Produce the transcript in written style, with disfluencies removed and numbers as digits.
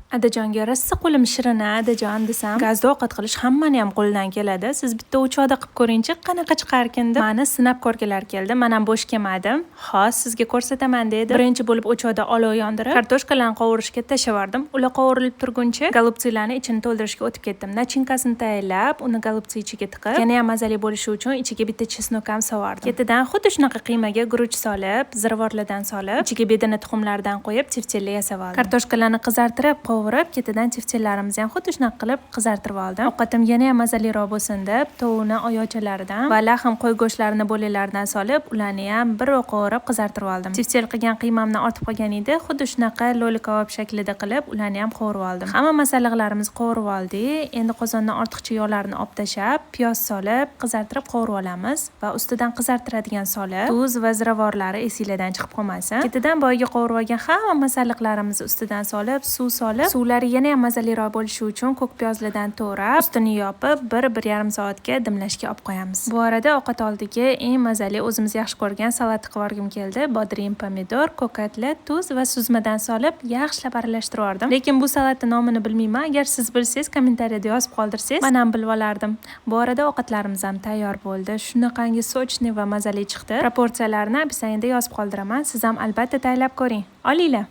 Adajonga rosa qo'lim shirin a, adajon desam, gazda ovqat qilish hammani ham qo'lidan keladi. Siz bitta o'choqda qilib ko'ringchi, qanaqa chiqarkin deb. Mani sinab ko'rgilar keldi. Man ham bo'sh kelmadim. Hozir sizga ko'rsataman dedi. Birinchi bo'lib o'choqda olov yondirib, kartoshkalarni qovurishga tashlab yubordim. Ular qovurilib turguncha голубцы larni ichini to'ldirishga o'tib ketdim. Начинка sini tayyorlab, uni голубцы ichiga tiqib, yana ham mazali bo'lishi uchun ichiga bitta чеснок ham solardim. Ketidan xuddi shunaqa qiymaga guruch solib, ziravorlardan solib, ichiga bedana tuxumlaridan qo'yib, teftelli yasab oldim. Kartoshkalarni qizartirib, qovurib, ketidan teftellarimizni ham xuddi shunaqa qilib qizartirib oldim. Ovqatim yana ham mazaliroq bo'lsin deb, tovuqni oyoqchalaridan va lahm qo'y go'shtlarini bo'laklaridan solib, ularni ham bir qovurib qizartirib oldim. Teftel qilgan qiymamdan ortib qolgan edi, xuddi shunaqa lo'li kabob shaklida qilib, ularni ham qovurib oldim. Hamma masalliqlarimizni qovurib oldik. Endi qozondan ortiqcha yog'larni olib tashlab, piyoz solib, qizartirib qovurib olamiz va ustidan qizartiradigan solib, tuz va ziravorlari esinglardan chiqib qolmasin. Ketidan boyagi qovurib olgan hamma masalliqlarimizni ustidan solib, suv solib, suvlari yana ham mazaliroq bo'lishi uchun ko'k piyozlardan to'rab, ustini yopib, 1-1,5 soatga dimlashga olib qo'yamiz. Bu arada ovqat oldiga eng mazali, o'zimiz yaxshi ko'rgan salat qilib yuborgim keldi. Bodring, pomidor, ko'katlar, tuz va suzmadan solib, yaxshilab aralashtirib yubordim. Lekin bu salatni nomini bilmayman. Agar siz bilsangiz, kommentariyada yozib qoldirsangiz, men ham bilib olardim. Bu arada ovqatlarimiz ham tayyor bo'ldi. Shunaqangi сочный va mazali chiqdi. Proporsiyalarini описание da yozib qoldiraman. Siz ham albatta tayyorlab ko'ring. Olinglar.